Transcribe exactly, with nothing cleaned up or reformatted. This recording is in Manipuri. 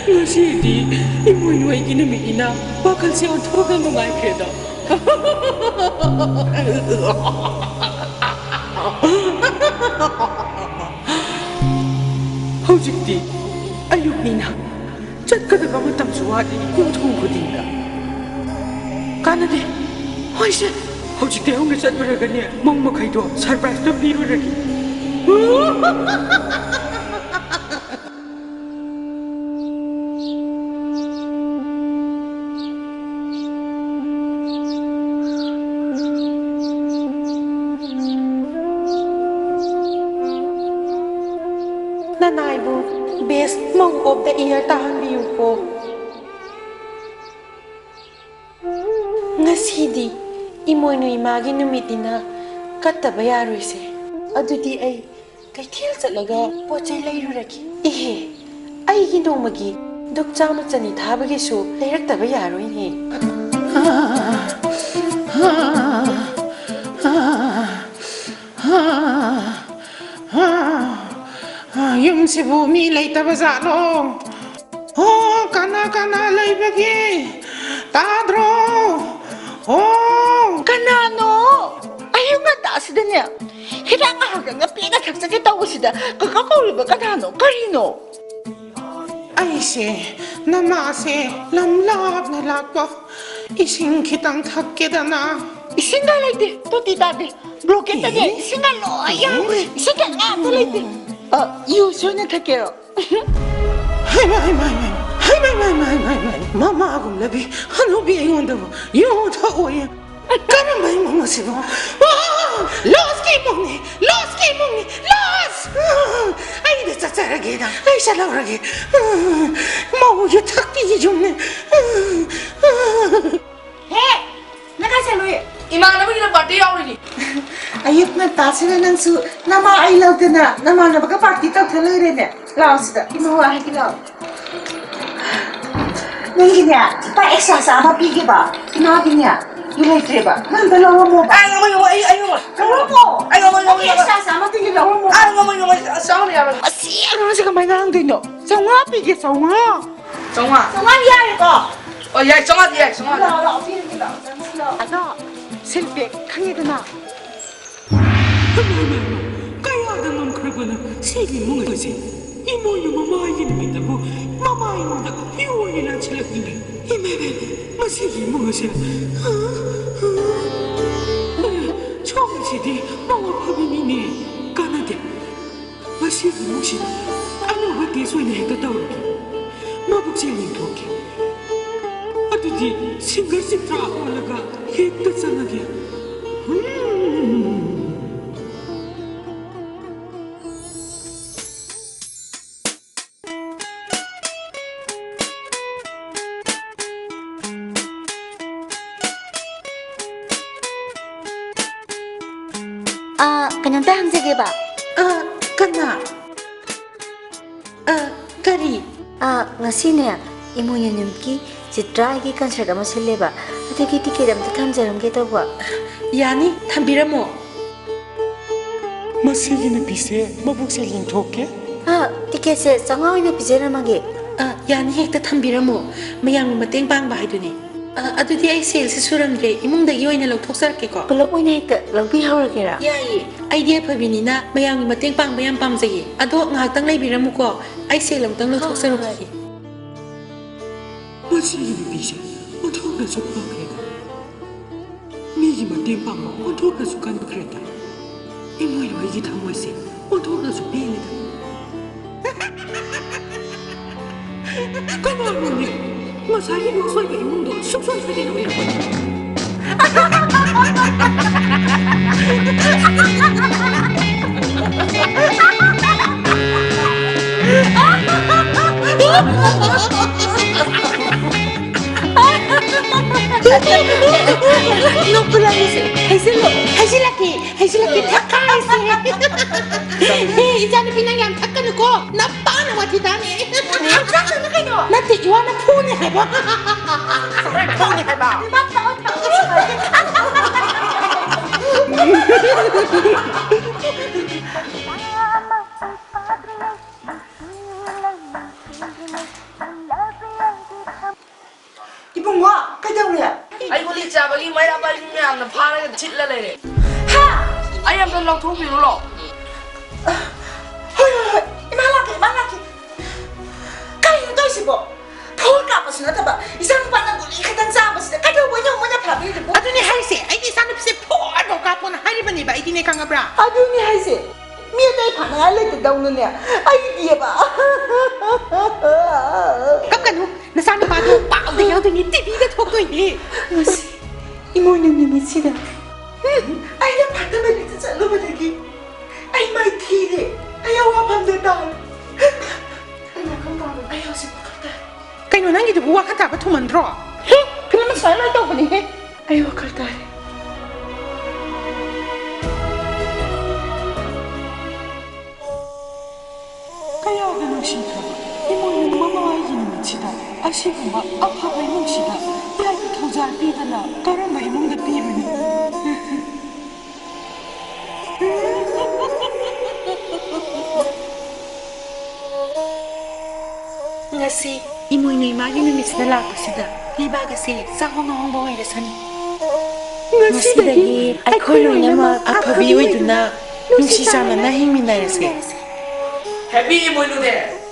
ꯉꯁꯤꯗꯤ ꯏꯃꯣꯏꯅꯨꯒꯤ ꯅꯨꯃꯤꯠꯅꯤꯅ ꯋꯥꯈꯜꯁꯦ ꯑꯣꯟꯊꯣꯛꯅ ꯅꯨꯡꯉꯥꯏꯈ꯭ꯔꯦꯗ꯫ ꯍꯧꯖꯤꯛꯇꯤ ꯑꯌꯨꯛꯅꯤꯅ ꯆꯠꯀꯗꯕ ꯃꯇꯝꯁꯨ ꯋꯥꯠꯂꯤ꯫ ꯌꯨꯝꯊꯣꯡ ꯈꯨꯗꯤꯡꯗ ꯀꯥꯟꯅꯗꯦ꯫ ꯍꯣꯏꯁꯦ, ꯍꯧꯖꯤꯛꯇꯤ ꯍꯧꯅ ꯆꯠꯂꯨꯔꯒꯅꯦ, ꯃꯧ ꯃꯈꯩꯗꯣ ꯁꯔꯄ꯭ꯔꯥꯏꯖꯇꯣ ꯄꯤꯔꯨꯔꯒꯦ꯫ ꯅꯅꯥꯏꯕꯨ best ꯃꯧ of the year ꯇꯥꯍꯟꯕꯤꯌꯨꯀꯣ꯫ ꯉꯁꯤꯗꯤ ꯏꯃꯣꯏꯅꯨ ꯏꯃꯥꯒꯤ ꯅꯨꯃꯤꯠꯅꯤꯅ ꯀꯠꯇꯕ ꯌꯥꯔꯣꯏꯁꯦ꯫ ꯑꯗꯨꯗꯤ ꯑꯩ ꯀꯩꯊꯦꯜ ꯆꯠꯂꯒ ꯄꯣꯠ ꯆꯩ ꯂꯩꯔꯨꯔꯒꯦ꯫ ꯏꯍꯦ, ꯑꯩꯒꯤ ꯅꯣꯡꯃꯒꯤ ꯗꯨꯛ ꯆꯥꯝꯃ ꯆꯅꯤ ꯊꯥꯕꯒꯤꯁꯨ ꯂꯩꯔꯛꯇꯕ ꯌꯥꯔꯣꯏꯅꯦ꯫ ꯌꯨꯝꯁꯤꯕꯨ ꯃꯤ ꯂꯩꯇꯕ ꯖꯥꯠꯂꯣ? ꯑꯣ, ꯀꯅꯥ ꯀꯅꯥ ꯂꯩꯕꯒꯦ? ꯇꯥꯗ꯭ꯔꯣ? ꯑꯣ꯫ ꯀꯅꯥꯅꯣ? ꯑꯌꯨꯛ ꯉꯟꯇꯥꯁꯤꯗꯅꯦ, ꯍꯤꯗꯥꯛ ꯉꯥꯏꯍꯥꯛꯇꯪꯒ ꯄꯦꯟꯅ ꯊꯛꯆꯒꯦ ꯇꯧꯕꯁꯤꯗ ꯀꯛꯀ ꯀꯧꯔꯤꯕ ꯀꯅꯥꯅꯣ? ꯀꯔꯤꯅꯣ? ꯑꯩꯁꯦ ꯅꯃꯥꯁꯦ ꯂꯝ ꯂꯥꯞꯅ ꯂꯥꯛꯄ, ꯏꯁꯤꯡ ꯈꯤꯇꯪ ꯊꯛꯀꯦꯗꯅ꯫ ꯏꯁꯤꯡꯒ ꯂꯩꯇꯦ, ꯇꯣꯇꯤ ꯇꯥꯗꯦ꯫ ꯕ꯭ꯂꯣꯀꯦꯠꯇꯅꯦ, ꯑꯦ? ꯏꯁꯤꯡꯒ ꯂꯣꯏ ꯌꯥꯎꯈ꯭ꯔꯦ꯫ ꯏꯁꯤꯡꯒ ꯑꯃꯠꯇ ꯂꯩꯇꯦ꯫ ꯑ, ꯌꯨꯁ ꯑꯣꯏꯅ ꯊꯛꯀꯦꯔꯣ? ꯍꯩꯃꯥ, ꯍꯩꯃꯥ, ꯍꯩꯃꯥ, ꯍꯩꯃꯥ, ꯍꯩꯃꯥ, ꯍꯩꯃꯥ, ꯍꯩꯃꯥ, ꯍꯩꯃꯥ, ꯃꯃꯥꯒꯨꯝꯂꯕꯤ ꯍꯅꯨꯕꯤ ꯑꯩꯉꯣꯟꯗꯕꯨ ꯌꯨ ꯊꯛꯑꯣꯌꯦ꯫ ꯀꯔꯝꯕ ꯏꯃꯨꯡꯅꯣ ꯁꯤꯕꯣ? ꯑꯥ! ꯂꯣꯁꯀꯤ ꯏꯃꯨꯡꯅꯤ! ꯂꯣꯁꯀꯤ ꯏꯃꯨꯡꯅꯤ! ꯂꯣꯁ! ꯑꯥ! ꯑꯩꯗ ꯆꯠꯆꯔꯒꯦꯗ, ꯑꯩ ꯆꯠꯍꯧꯔꯒꯦ꯫ ꯑꯥ! ꯃꯧ ꯌꯨ ꯊꯛꯄꯤꯒꯤ ꯌꯨꯝꯅꯤ꯫ ꯑꯥ! ꯑꯥ! ꯍꯦ! ꯅꯪ ꯀꯥꯏ ꯆꯠꯂꯨꯏ? ꯏꯃꯥꯟꯅꯕꯒꯤꯗ ꯄꯥꯔꯇꯤ ꯌꯥꯎꯔꯨꯏꯅꯤ꯫ ꯑꯌꯨꯛ ꯉꯟꯇꯥꯁꯤꯗ ꯅꯪꯁꯨ ꯅꯃꯥ ꯑꯩ ꯂꯧꯗꯅ ꯅꯃꯥꯟꯅꯕꯒ ꯄꯥꯔꯇꯤ ꯇꯧꯊ ꯂꯩꯔꯦꯅꯦ꯫ ꯂꯥꯛꯑꯣ ꯁꯤꯗ, ꯏꯃꯥ ꯋꯥ ꯍꯥꯏꯒꯦ ꯂꯥꯛꯑꯣ꯫ ꯅꯪꯒꯤꯅꯦ, ꯂꯨꯄꯥ ꯑꯦꯛꯁꯇ꯭ꯔꯥ ꯆꯥꯝꯃ ꯄꯤꯒꯦꯕ꯫ ꯏꯃꯥꯒꯤꯅꯦ, ꯂꯩꯇ꯭ꯔꯦꯕ꯫ ꯅꯪ ꯑꯝꯇ ꯂꯧꯔꯝꯃꯣꯕ꯫ ꯑꯩ ꯉꯝꯃꯣꯏ, ꯉꯝꯃꯣꯏ, ꯑꯩ, ꯑꯩ ꯉꯝꯃꯣꯏ꯫ ꯂꯧꯔꯝꯃꯣ꯫ ꯑꯩ ꯉꯝꯃꯣꯏ, ꯉꯝꯃꯣꯏ, ꯑꯩꯒꯤ ꯉꯝꯃꯣꯏ꯫ Extra ꯆꯥꯝꯃ ꯇꯤꯡꯒꯦ, ꯂꯧꯔꯝꯃꯣ꯫ ꯑꯩ ꯉꯝꯃꯣꯏ, ꯉꯝꯃꯣꯏ, ꯑꯁ, ꯌꯥꯔꯣꯏ, ꯁꯤ ꯀꯃꯥꯏꯅ ꯉꯥꯡꯗꯣꯏꯅꯣ? ꯆꯥꯝꯃꯉꯥ ꯄꯤꯒꯦ, ꯆꯥꯝꯃꯉꯥ꯫ ꯆꯥꯝꯃꯉꯥ? ꯆꯥꯝꯃꯉꯥ ꯌꯥꯔꯦꯀꯣ? ꯑꯣ, ꯌꯥꯏ, ꯆꯥꯝꯃꯉꯥꯗꯤ ꯌꯥꯏ, ꯆꯥꯝꯃꯉꯥꯗꯤ꯫ ꯂꯥꯛꯑꯣ, ꯂꯥꯛꯑꯣ, ꯄꯤꯔꯒꯦ, ꯂꯥꯛꯑꯣ, ꯆꯪꯉꯛꯑꯣ, ꯂꯥꯛꯑꯣ꯫ ꯑꯗꯣ, ꯁꯤꯜꯄꯦ, ꯈꯪꯉꯦꯗꯅ? ꯏꯃꯥ, ꯏꯃꯥ, ꯏꯃꯥ, ꯀꯌꯥꯗ ꯉꯝꯈ꯭ꯔꯕꯅꯣ ꯁꯤꯒꯤ ꯏꯃꯨꯡ ꯑꯁꯦ? ꯏꯃꯣꯏꯅꯨ ꯃꯃꯥꯒꯤ ꯅꯨꯃꯤꯠꯇꯕꯨ ꯃꯃꯥ ꯏꯃꯨꯡꯗ ꯏꯑꯣꯏ ꯂꯥꯟꯁꯤꯜꯂꯛꯂꯤꯅꯦ꯫ ꯏꯃꯥ, ꯏꯃꯥ, ꯏꯃꯥ, ꯃꯁꯤꯒꯤ ꯏꯃꯨꯡ ꯑꯁꯦ, ꯁꯣꯝꯒꯤꯁꯤꯗꯤ ꯃꯃꯥ ꯐꯕꯤꯅꯤꯅꯦ꯫ ꯀꯥꯟꯅꯗꯦ꯫ ꯃꯁꯤꯒꯤ ꯏꯃꯨꯡꯁꯤꯗ ꯑꯅꯧꯕ test ꯑꯣꯏꯅ ꯍꯦꯛꯇ ꯇꯧꯔꯒꯦ꯫ ꯃꯕꯨꯛꯁꯦ ꯌꯦꯡꯊꯣꯛꯀꯦ꯫ ꯑꯗꯨꯗꯤ ꯁꯤꯡꯒꯔ ꯆꯤꯇ꯭ꯔꯥ ꯑꯣꯜꯂꯒ ꯍꯦꯛꯇ ꯆꯪꯉꯒꯦ꯫ ꯍꯨꯝ꯫ ꯑꯥ, ꯀꯩꯅꯣꯝꯇ ꯍꯪꯖꯒꯦꯕ꯫ ꯑꯥ, ꯀꯅꯥ? ꯑꯥ, ꯀꯔꯤ? ꯑꯥ, ꯉꯁꯤꯅꯦ, ꯏꯃꯣꯏꯅꯨ ꯅꯨꯃꯤꯠꯀꯤ ꯆꯤꯇ꯭ꯔꯥ ꯑꯩꯒꯤ concert ꯑꯃ ꯁꯤꯜꯂꯦꯕ꯫ ꯑꯗꯨꯒꯤ ticket ꯑꯝꯇ ꯊꯝꯖꯔꯝꯒꯦ ꯇꯧꯕ꯫ ꯌꯥꯅꯤ, ꯊꯝꯕꯤꯔꯝꯃꯣ꯫ ꯃꯁꯤꯒꯤ ꯅꯨꯄꯤꯁꯦ ꯃꯕꯨꯛꯁꯦ ꯌꯦꯡꯊꯣꯛꯀꯦ꯫ ꯑꯥ, ticketꯁꯦ ꯆꯥꯝꯃꯉꯥ ꯑꯣꯏꯅ ꯄꯤꯖꯔꯝꯃꯒꯦ꯫ ꯑꯥ, ꯌꯥꯅꯤ, ꯍꯦꯛꯇ ꯊꯝꯕꯤꯔꯝꯃꯣ꯫ ꯃꯌꯥꯝꯒꯤ ꯃꯇꯦꯡ ꯄꯥꯡꯕ ꯍꯥꯏꯗꯨꯅꯤ꯫ ꯑꯥ, ꯑꯗꯨꯗꯤ ꯑꯩ ꯁꯦꯜꯁꯦ ꯁꯨꯔꯝꯗ꯭ꯔꯦ, ꯏꯃꯨꯡꯗꯒꯤ ꯑꯣꯏꯅ ꯂꯧꯊꯣꯛꯆꯔꯛꯀꯦꯀꯣ꯫ ꯄꯨꯂꯞ ꯑꯣꯏꯅ ꯍꯦꯛꯇ ꯂꯧꯕꯤꯍꯧꯔꯒꯦꯔꯥ? ꯌꯥꯏꯌꯦ, ꯑꯩꯗꯤ ꯑꯐꯕꯤꯅꯤꯅ ꯃꯌꯥꯝꯒꯤ ꯃꯇꯦꯡ ꯄꯥꯡꯕ ꯌꯥꯝ ꯄꯥꯝꯖꯩꯌꯦ꯫ ꯑꯗꯣ ꯉꯥꯏꯍꯥꯛꯇꯪ ꯂꯩꯕꯤꯔꯝꯃꯨꯀꯣ, ꯑꯩ ꯁꯦꯜ ꯑꯃꯨꯛꯇꯪ ꯂꯧꯊꯣꯛꯆꯔꯨꯈꯤꯒꯦ꯫ ꯃꯁꯤꯒꯤ ꯅꯨꯄꯤꯁꯦ ꯑꯣꯟꯊꯣꯛꯅꯁꯨ ꯐꯈ꯭ꯔꯦꯗ꯫ ꯃꯤꯒꯤ ꯃꯇꯦꯡ ꯄꯥꯡꯕ ꯑꯣꯟꯊꯣꯛꯅꯁꯨ ꯀꯟꯈ꯭ꯔꯦꯗ꯫ ꯏꯃꯣꯏꯅꯨ, ꯑꯩꯒꯤ ꯊꯃꯣꯏꯁꯦ ꯑꯣꯟꯊꯣꯛꯅꯁꯨ ꯄꯦꯜꯂꯦꯗ꯫ ꯀꯅꯥꯅꯣꯅꯦ? ꯉꯁꯥꯏꯒꯤ ꯂꯣꯛ ꯁꯣꯏꯕ ꯏꯃꯨꯡꯗꯣ ꯁꯨꯛꯁꯣꯏ ꯁꯣꯏꯗꯅ ꯑꯣꯏꯔꯝꯃꯅꯤ꯫ ꯅꯣꯛꯄ ꯂꯥꯏꯔꯤꯁꯦ ꯍꯩꯖꯤꯜꯂꯣ, ꯍꯩꯖꯤꯜꯂꯛꯀꯦ, ꯍꯩꯖꯤꯜꯂꯛꯀꯦ, ꯊꯛꯀꯥꯏꯁꯦ꯫ ꯍꯦ, ꯏꯆꯥꯅꯨꯄꯤ, ꯅꯪ ꯌꯥꯝ ꯊꯛꯀꯅꯨꯀꯣ, ꯅꯄꯥꯅ ꯋꯥꯊꯤ ꯇꯥꯅꯤ꯫ ꯌꯥꯝ ꯊꯛꯀꯅꯨ ꯀꯩꯅꯣ? ꯅꯠꯇꯦ, ꯏꯋꯥꯅ ꯐꯨꯅꯤ ꯍꯥꯏꯕ꯫ ꯐꯨꯅꯤ ꯍꯥꯏꯕ? ꯏꯃꯥ, ꯊꯛꯑꯣ, ꯊꯛꯑꯣ꯫ ꯏꯕꯨꯡꯉꯣ, ꯀꯩꯗꯧꯔꯦ? ꯑꯩ ꯒꯨꯂꯤ ꯆꯥꯕꯒꯤ ꯃꯩꯔꯥ ꯄꯥꯏꯕꯤ ꯃꯌꯥꯝꯅ ꯐꯥꯔꯒ ꯊꯤꯠꯂ ꯂꯩꯔꯦ꯫ ꯍꯥ? ꯑꯩ ꯑꯝꯇ ꯂꯧꯊꯣꯛꯄꯤꯔꯨꯔꯣ? ꯍꯣꯏ, ꯍꯣꯏ, ꯍꯣꯏ꯫ ꯏꯃꯥ ꯂꯥꯛꯀꯦ, ꯏꯃꯥ ꯂꯥꯛꯀꯦ꯫ ꯀꯩꯅꯣ ꯇꯧꯔꯤꯁꯤꯕꯣ? ꯐꯣꯟ ꯀꯥꯞꯄꯁꯨ ꯅꯠꯇꯕ, ꯏꯆꯥꯅꯨꯄꯥꯅ ꯒꯨꯂꯤ ꯈꯛꯇꯪ ꯆꯥꯕꯁꯤꯗ ꯀꯩꯗꯧꯕꯩꯅꯣ ꯃꯣꯏꯅ ꯐꯥꯕꯤꯔꯤꯗꯨꯕꯣ? ꯑꯗꯨꯅꯦ ꯍꯥꯏꯁꯦ, ꯑꯩꯗꯤ ꯏꯆꯥꯅꯨꯄꯤꯁꯦ ꯐꯣꯟꯐꯥꯎ ꯀꯥꯞꯄꯣꯅ ꯍꯥꯏꯔꯤꯕꯅꯦꯕ, ꯑꯩꯗꯤꯅꯦ, ꯈꯪꯉꯕ꯭ꯔꯥ? ꯑꯗꯨꯅꯦ ꯍꯥꯏꯁꯦ, ꯃꯤ ꯑꯇꯩ ꯐꯥꯅꯉꯥꯏ ꯂꯩꯇꯗꯧꯅꯅꯦ, ꯑꯩꯒꯤꯗꯤꯑꯕ꯫ ꯀꯞꯀꯅꯨ, ꯅꯆꯥꯅꯨꯄꯥꯗꯣ ꯄꯥꯎꯗ ꯌꯥꯎꯗꯣꯏꯅꯤ, ꯇꯤꯚꯤꯗ ꯊꯣꯛꯇꯣꯏꯅꯤ꯫ ꯉꯁꯤ ꯏꯃꯣꯏꯅꯨ ꯅꯨꯃꯤꯠꯁꯤꯗ ꯑꯩꯅ ꯐꯠꯇꯕ ꯂꯤꯛꯇ ꯆꯠꯂꯨꯕꯗꯒꯤ ꯑꯩ ꯃꯥꯏꯊꯤꯔꯦ꯫ ꯑꯩ ꯑꯋꯥꯐꯝꯗ ꯇꯥꯔꯦ꯫ ꯑꯩ ꯋꯥꯈꯜ ꯇꯥꯔꯦ꯫ ꯑꯩ ꯍꯧꯖꯤꯛ ꯋꯥꯈꯜ ꯇꯥꯔꯦ꯫ ꯀꯩꯅꯣ ꯅꯪꯒꯤꯗꯨꯕꯨ? ꯋꯥꯈꯜ ꯇꯥꯕ ꯊꯨꯃꯟꯗ꯭ꯔꯣ? ꯍꯦ, ꯐꯤꯂꯝ ꯁꯨꯃꯥꯏꯅ ꯂꯣꯏ ꯇꯧꯕꯅꯤꯍꯦ꯫ ꯑꯩ ꯋꯥꯈꯜ ꯇꯥꯔꯦ꯫ ꯀꯌꯥꯗ ꯅꯨꯡꯁꯤꯈ꯭ꯔꯕ ꯏꯃꯣꯏꯅꯨ ꯃꯃꯥꯒꯤ ꯅꯨꯃꯤꯠꯁꯤꯗ ꯑꯁꯤꯒꯨꯝꯕ ꯑꯐꯕ ꯏꯃꯨꯡꯁꯤꯗ ꯏꯌꯥꯒꯤ ꯊꯧꯖꯥꯜ ꯄꯤꯗꯅ ꯀꯔꯝꯕ ꯏꯃꯨꯡꯗ ꯄꯤꯕꯅꯣ? ꯉꯁꯤ ꯏꯃꯣꯏꯅꯨ ꯏꯃꯥꯒꯤ ꯅꯨꯃꯤꯠꯁꯤꯗ ꯂꯥꯛꯄꯁꯤꯗ ꯂꯩꯕꯥꯛ ꯑꯁꯤ ꯆꯥꯛꯍꯣꯡ ꯉꯥꯍꯣꯡꯕ ꯑꯣꯏꯔꯁꯅꯨ꯫ ꯉꯁꯤꯗꯒꯤ ꯑꯩꯈꯣꯏ ꯂꯣꯏꯅꯃꯛ ꯑꯐꯕꯤ ꯑꯣꯏꯗꯨꯅ ꯅꯨꯡꯁꯤ ꯆꯥꯟꯅꯅ ꯍꯤꯡꯃꯤꯟꯅꯔꯁꯤ꯫ Happy ꯏꯃꯣꯏꯅꯨ Day!